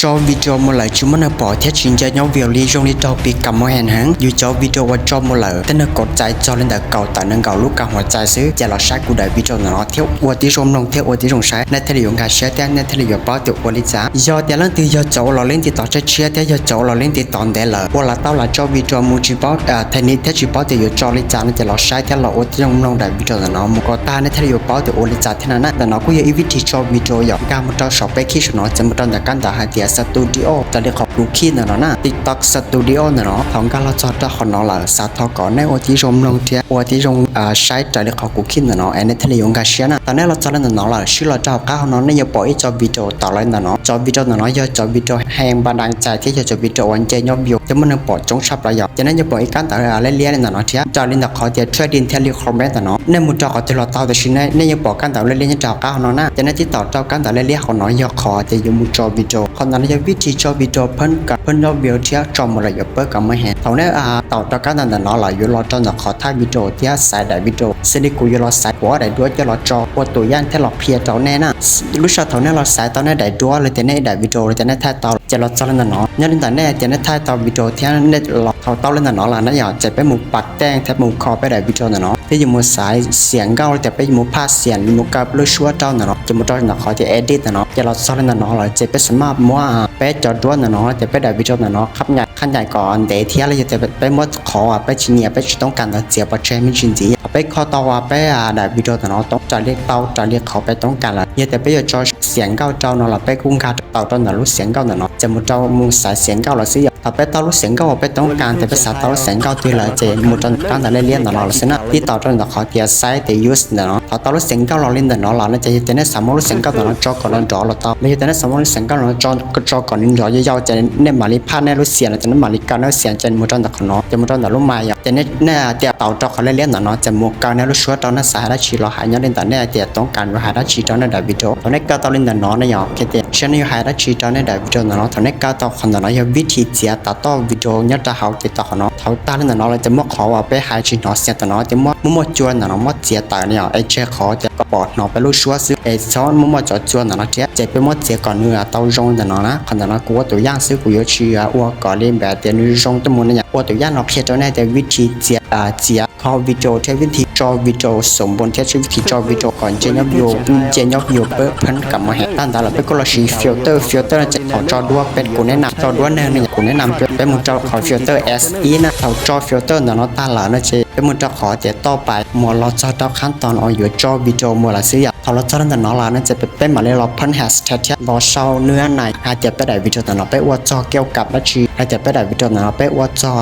Cho video một lượt chỉ muốn nợ bỏ thiệt chính cho nhóm video lý do lý do bị cầm mối hẹn hứng. Dù cho video qua cho một lượt, tên nợ cột chạy cho lên đợt cầu tại nâng cầu lút cả hua chạy xứ. Chạy lọt sai của đại video nào nó thiếu ua tí rôm nông thiếu ua tí rồng sai. Nên thay đổi gà sai theo nên thay đổi báo tiểu ua lý giá. Do tiền lắm từ do chỗ lo lên thì tỏ chết chia theo do chỗ lo lên thì tỏ để lợ. Ua là tao là cho video mua chỉ báo, à, thay ní theo chỉ báo thì do cho lý giá nên chạy lọt sai theo lo ua tí rôm nông đại video nào nó. Một có ta nên thay đổi báo tiểu ua lý giá thế nào nè. Là nó cũng có ý vị thì cho video dọc. Cả một trò sọt bé khi nó sẽ một trò đã cắn đã hai tia studio. Tại đây khó cú khi nào nó nè. TikTok Studio ເນາະ ຂອງການລະຈອດເຈົ້າຂອງເນາະ ລະສາທອກອນໃນໂອຕິຊົມລົງທຽບ ໂອຕິຊົມ ອາ ໃຊ້ຈາກເລື່ອງຂອງກູຄິນເນາະ ແອນເນທະລິຍົງກາເຊຍນະ ຕອນນີ້ລະຈອດແລ້ວເນາະ ລະຊື່ລະເຈົ້າຂອງເຮົາເນາະ ໃນຍາປອຍອີກຈອດວິດີໂອຕໍ່ເລີຍເນາະ ຈອດວິດີໂອເນາະ ຍອດຈອດວິດີໂອແຮງບັນດານໃຈ ທີ່ຈອດວິດີໂອອັນເຈຍອດວິວ ແຕ່ມັນຍັງປອຍຈົງຊັບລະຍອມ ຈາກນັ້ນຍາປອຍອີກການຕາເລຍໆເນາະ ທຽບຈາກລິນດາຂໍທຽບທຣາຍດິນທຽບລິຄອມເມັນເນາະ ໃນໝູ່ຈອກຂອງທີ່ລະເຈົ້າແຕ່ຊິໃນ ໃນຍາປອຍການຕາເລຍໆຈາກເຈົ້າຂອງເນາະນະ ຈາກນັ້ນຕິດຕໍ່ເຈົ້າການຕາເລຍໆຂອງເນາະ ຍອດຂໍທຽບຢູ່ໝູ່ຈອກວິດີໂອ ຂອງເນາະ ຍາວິທີຈອດວິດີໂອເພິ່ນກະເພິ່ນຍອດວິວທຽບຈອດໝົດລະ ເປີດກະມາແຮງ ເທົ່ານັ້ນ ອາ ເຕົາເຈົ້າການນັ້ນເນາະ ລະຢູ່ລໍຈອດເຈົ້ານະ ຂໍຖ້າວິດີໂອທີ່ໃຊ້ໄດ້ວິດີໂອ ຊິໄດ້ກູຢູ່ລໍໃຊ້ ບໍ່ໄດ້ດ້ວຍເຈົ້າລະຈອດ ໂອໂຕຢ່າງແທ້ລະເພຍເຈົ້າແນ່ນະ ລູກສາວເທົ່ານັ້ນລະໃຊ້ເຕົ້າແນ່ໄດ້ດ້ວຍ ລະແຕ່ແນ່ໄດ້ວິດີໂອ ລະແຕ່ແນ່ຖ່າຍເຕົ້າ ຈະລະຈອດລະນະເນາະ ຍ້ອນນັ້ນແນ່ຈະແນ່ຖ່າຍເຕົ້າວິດີໂອທີ່ແນ່ລະເທົ່າເຕົ້າລະນະເນາະ ລະນະ ຈະເປັນໝູ່ປັກແຕ່ງແທ້ໝູ່ຂໍໄປໄດ້ວິດີໂອນະເນາະ ທີ່ຢູ່ໝູ່ສາຍສຽງເກົ້າ ຈະເປັນໝູ່ພາກສຽງ ໝູ່ກັບລູກສາວເຈົ້ານະເນາະ ຈະໝູ່ເຈົ້ານະ ຂໍທີ່ເອດິດນະເນາະ ຈະລະຈອດລະນະເນາະ ລະຈະເປັນສາມາດໝູ່ ອາ ແປະຈອດດ້ວຍນະເນາະ ຈະໄປໄດ້ວິດີໂອນະເນາະ ຄັບໃຫຍ່ ຄັນໃຫຍ່ກໍອັນເດເທຍ ແລ້ວຈະໄປໝົດຂໍ ອາ ໄປຊິເນຍ ໄປຊິຕ້ອງການເຈຍ ບໍ່ແຊມີຊິນດີ ໄປຂໍຕໍ່ວ່າໄປ ອາ ໄດ້ວິດີໂອນະເນາະ ຕ້ອງຈະລຽກເຕົ້າ ຈະລຽກເຂົາໄປຕ້ອງການລະ ເຮັດແຕ່ໄປຢູ່ຈອດສຽງເກົ້າເຈົ້າເນາະ ລະໄປກຸ້ງກາເຕົ້າຕອນນະ ລູກສຽງເກົ້ານະເນາະ ຈະໝູ່ເຈົ້າໝູ່ສາຍສຽງເກົ້າລະຊິ ເອົາໄປຕໍ່ລູກສຽງເກົ້າ ເອົາໄປຕ້ອງການ ແຕ່ໄປສາຕໍ່ລູກສຽງເກົ້າຕື່ມລະ ຈະໝູ່ເຈົ້າການຕາເລຍໆນະເນາະ ລະຊິນະ ຕິດຕໍ່ເຈົ້ານະ ຂໍເຕຍໄຊເຕຍຢູສນະເນາະ ເອົາຕໍ່ລູກສຽງເກົ້າລະລິນນະເນາະ ລະນະ ຈະເຮັດແຕ່ໃນສາມໂມງລູກສຽງເກົ້ານະເນາະ ຈອກກໍນອນດອລະຕໍ່ ລະເຮັດແຕ່ໃນສາມໂມງລູກສຽງເກົ້ານະເນາະ ຈອກ ກໍຈອກກໍນອນດອລຍາວໆ ຈະເນມາລິພາດໃນລູກສຽງ ລະຈະເນມາລິກາໃນລູກສຽງ ຈະໝູ່ເຈົ້ານະເນາະ ຈະໝູ່ເຈົ້ານະລຸມາຍ ຈະເນ ເນ ຕຽວເຕົາເຈົ້າຂອງເລຍໆນະເນາະ ຈະໝູ່ເກົ່າແນວລູກສາວເຈົ້ານະ ສາຍໄດ້ຊີລໍຫາຍ ຍ້ອນໃນຕອນນີ້ ຕຽວຕ້ອງການຢູ່ຫາຍໄດ້ຊີເຈົ້າໃນດາວິໂດ ຕອນນີ້ກໍເຕົາເລຍນະເນາະ ນະຍອງ ເຄເຕ ເຊັ່ນຢູ່ຫາຍໄດ້ຊີເຈົ້າໃນດາວິໂດນະເນາະ ຕອນນີ້ກໍເຕົາຂອງນະເນາະ ຍາວິທີເຈຍຕາຕໍ່ວິດີໂອ ຍອດຕາເຮົາຕິດຕໍ່ຂອງເນາະ ເຮົາຕາເລຍນະເນາະ ລະຈະມອບຂໍວ່າໄປຫາຍຊີເນາະ ສຽງຕາເນາະ ຈະມອບ ມອບມອບຈວນນະເນາະ ມອບເຈຍຕາເນາະ ເອເຈຂໍຈະກໍປອດເນາະ ໄປລູກສາວຊື່ ເອຊອນ ມອບມອບຈອດຈວນນະເນາະ ເຈຍ ຈະໄປມອບເຈຍກ່ອນເນາະ ເຕົາຢອງນະເນາະ ນະ ຂະໜາດນັ້ນ ກູຕົວຢ່າງຊື່ ກູຢາກຊິອວດກ່ອນເລີຍ ແບບເດນຢອງຕະໝູນນະ ອວດຕົວຢ່າງເນາະ ເຄໂຕແນ່ ແຕ່ວິທີເຈຍ ອາ ເຈຍ ຂໍວິດີໂອ ແທ້ວິທີຈອດວິດີໂອສົມບູນ ແທ້ວິທີຈອດວິດີໂອກ່ອນ ເຈຍອດວິວ ເຈຍອດວິວເປີດເພິ່ນກະມາແຮງ ຕາມຕາລະເປັນກໍລະຊີຟິວເຕີ ຟິວເຕີນະ ຈະຂໍຈອດດ້ວຍ ເປັນກູແນະນຳ ຈອດດ້ວຍແນວນີ້ ກູແນະນຳເປັນໝູ່ເຈົ້າ ຂໍຟິວເຕີເອສອີນະ ເຂົາຈອດຟິວເຕີນະເນາະ ຕາລະນະ ຈະເປັນໝູ່ເຈົ້າ ຂໍຈະຕໍ່ໄປ ໝໍລອຈອດເຈົ້າຂັ້ນຕອນອອກຢູ່ຈອດວິດີໂອ ໝໍລະຊື່ ເຂົາລະຈອດນັ້ນນະເນາະ ລະນະ ຈະເປັນມາເລີຍລອເພິ່ນແຮສແທັກ ທຽບລອເຊົາເນື້ອໃນ ຫາຈະໄປໄດ້ວິດີໂອນະເນາະ ໄປອວດຈອດກ່ຽວກັບລະຊີ ຫາຈະໄປໄດ້ວິດີໂອນະເນາະ ໄປອວດຈອດ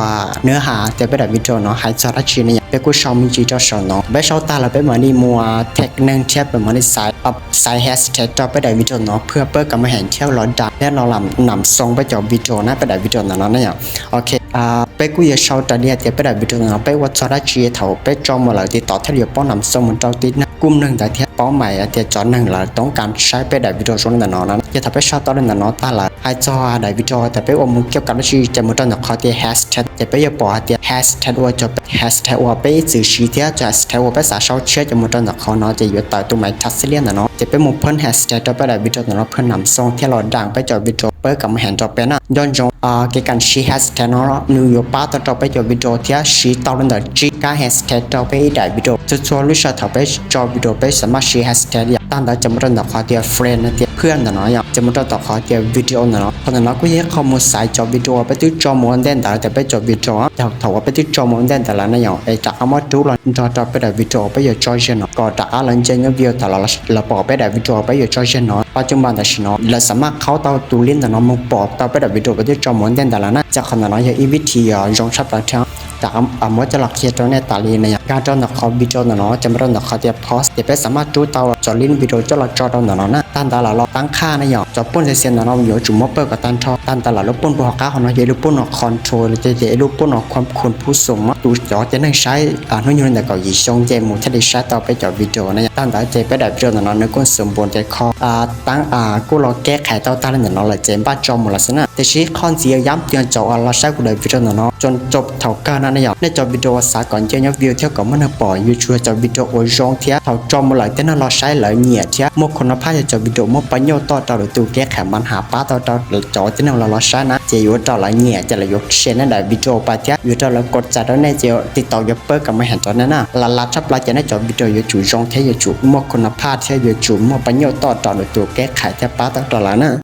ເນື້ອຫາ ຈະໄປໄດ້ວິດີໂອເນາະ ຫາຈອດລະຊີນະ ເປັນກູເຊົາມີຈີເຈົ້າເຊົາເນາະ ໄປເຊົາຕາລະເປັນມານີ້ ໝວດແທັກໜຶ່ງ ທຽບເປັນມານີ້ສາຍ ສາຍແຮສແທັກ ຈອດໄປໄດ້ວິດີໂອເນາະ ເພື່ອເປີດກະມາແຮງ ທຽວລອດດັງ ແລະລອດລຳນຳສົ່ງໄປຈອດວິດີໂອນະ ໄປໄດ້ວິດີໂອນະເນາະ ນະຍອງ ໂອເຄ ອາ ເປັນກູຢາກເຊົາຕາເດຍ ຈະໄປໄດ້ວິດີໂອນະເນາະ ໄປອວດຈອດລະຊີ ເຖົ້າໄປຈອດໝົດລະ ຕິດຕໍ່ແທ້ດຽວປ້ອງນຳສົ່ງ ໝູ່ເຈົ້າຕິດນະ ກຸ່ມໜຶ່ງຕາທຽບ ເປົ້າໝາຍອາດຈະຈອດໜຶ່ງລະ ຕ້ອງການໃຊ້ໄປໄດ້ວິດີໂອຊ່ວງນັ້ນເນາະ ນະ ຈະຖ້າໄປເຊົາຕາເດຍນະເນາະ ຕາລະ ຫາຈອດໄດ້ວິດີໂອ ແຕ່ໄປອວດໝູ່ກ່ຽວກັບລະຊີ ຈະໝູ່ເຈົ້ານະ ຂໍເຕຍແຮສແທັກ ຈະໄປຢາກປອກເຕຍແຮສແທັກ ອວດຈະ ແຮສແທັກ ອວດເປັນຊື່ຊີ ທຽບຈະແຮສແທັກ ອວດເປັນສາວເຊົາເຊຍ ຈະໝູ່ເຈົ້ານະ ຂໍເນາະ ຈະຢູ່ໃຕ້ຕຸ້ມໄມທັດສະລຽນນະເນາະ ຈະເປັນໝູ່ເພິ່ນແຮສແທັກ ຈອດໄປໄດ້ວິດີໂອນະເນາະ ເພິ່ນນຳສົ່ງ ທຽບລອດດັງໄປຈອດວິດີໂອ ເປີດກະມາແຮງຈອດເປັນນະ ຍ້ອນຈົງ ອາ ເກການຊີແຮສແທັກເນາະ ໜຶ່ງຢູ່ປ້າຕໍ່ໆໄປຈອດວິດີໂອ ທຽບຊີຕໍ່ລະດັງຈີກາແຮສແທັກ ຈອດໄປໄດ້ວິດີໂອ ສ່ວນລູກສາວເຖົ້າໄປຈອດວິດີໂອ ໄປສາມາດຊີແຮສແທັກ ຕາມດາຈະໝູ່ເຈົ້ານະ ຂໍເຕຍເຟຣນ ເນາະ ເຕຍເພື່ອນນະເນາະ ຈະໝູ່ເຈົ້ານະ ຂໍເຕຍວິດີໂອນະເນາະ ເພາະນະເນາະ ກູຢາກຂໍ້ມູນສາຍຈອດວິດີໂອ ໄປຕິດຈອດໝູ່ແດນດາ ແຕ່ໄປຈອດວິດີໂອ ເຈົ້າເຖົ້າວ່າໄປຕິດຈອດໝູ່ແດນດາລະນະຍອງ ເອ ຈາກອາມາຕູລະ ຈອດໄປໄດ້ວິດີໂອ ໄປຢາກຈອດເຊຍເນາະ ກໍຕາອາລັນເຈຍອດວິວ ຕາລະລະປອກໄປໄດ້ວິດີໂອ ໄປຢາກຈອດເຊຍເນາະ ປັດຈຸບັນຕາຊິເນາະ ລະສາມາດເຂົ້າຕໍ່ຕູລິ້ນນະເນາະ ໝູ່ປອກຕໍ່ໄປໄດ້ວິດີໂອ ໄປຕິດຈອດໝູ່ແດນດາລະນະ ຈາກຂະໜາດເນາະ ຍາອີກວິທີ ອາ ຢອງຊັບຕາເທ ຈາກອຳ ອຳວ່າຈະລັກເຄໂຕແນຕາລີນະຍາ ການຈອດນະຄອບວິດີໂອນະເນາະ ຈະມາຈອດນະຄອບເຕຍພອສ ຈະໄປສາມາດຈູດຕໍ່ຈອດລິ້ນວິດີໂອ ຈອດລະຈອດເນາະນະ ຕາມດາລະລອກຕັ້ງຄ່ານະຍອງ ຈອດປຸ້ນເຊຍນະເນາະ ຢູ່ຈຸມມອບເປີກະຕັນທອງ ຕາມດາລະລູກປຸ້ນຜູ້ຮອກກາຂອງເນາະ ເຢລູກປຸ້ນອອກຄອນໂທຣ ເຢເຢລູກປຸ້ນອອກຄວາມຄຸນຜູ້ສົມມະຕູຈອດ ຈະໜຶ່ງໃຊ້ ອາ ນຸຍຢູ່ໃນເກາະຢີຊົງ ເຢໝູ່ທະເລຊາຍຕໍ່ໄປຈອດວິດີໂອນະຍາ ຕາມດາເຈໄປໄດ້ວິດີໂອນະເນາະ ໃນກຸນສົມບູນເຈຂໍ ອາ ຕັ້ງ ອາ ກູລອແກ້ໄຂຕໍ່ຕາລະນະເນາະ ລະເຈບາດຈອມໝູ່ລະຊະນະ Thế chứ không chỉ dám cho cháu lo sai của đời video nó nó chọn chụp thảo cơ nó này nhở. Nên cho video xả còn chưa nhớ view theo có mất nợ bỏ YouTube cho video ổ rong thiệt. Thảo cho một lời tên nó lo sai lỡ nhẹ thiệt. Một con nó phát cho video một bao nhiêu to trao được tụ cái khả mắn hạ pá to trao được cháu tên nó lo lo sai nè. Chỉ dụ trao lỡ nhẹ, chỉ là dụ share nên đời video ba thiệt. Dụ trao lỡ cột sả đó nên chỉ TikTok dụ bớt cả mấy hàng trò nên nè. Là là sắp lại cho nên cho video dụ chủ rong thiệt, dụ chủ một con nó phát thiệt, dụ chủ một bao nhiêu to trao được tụ cái khả thiệt pá to trao lỡ nè.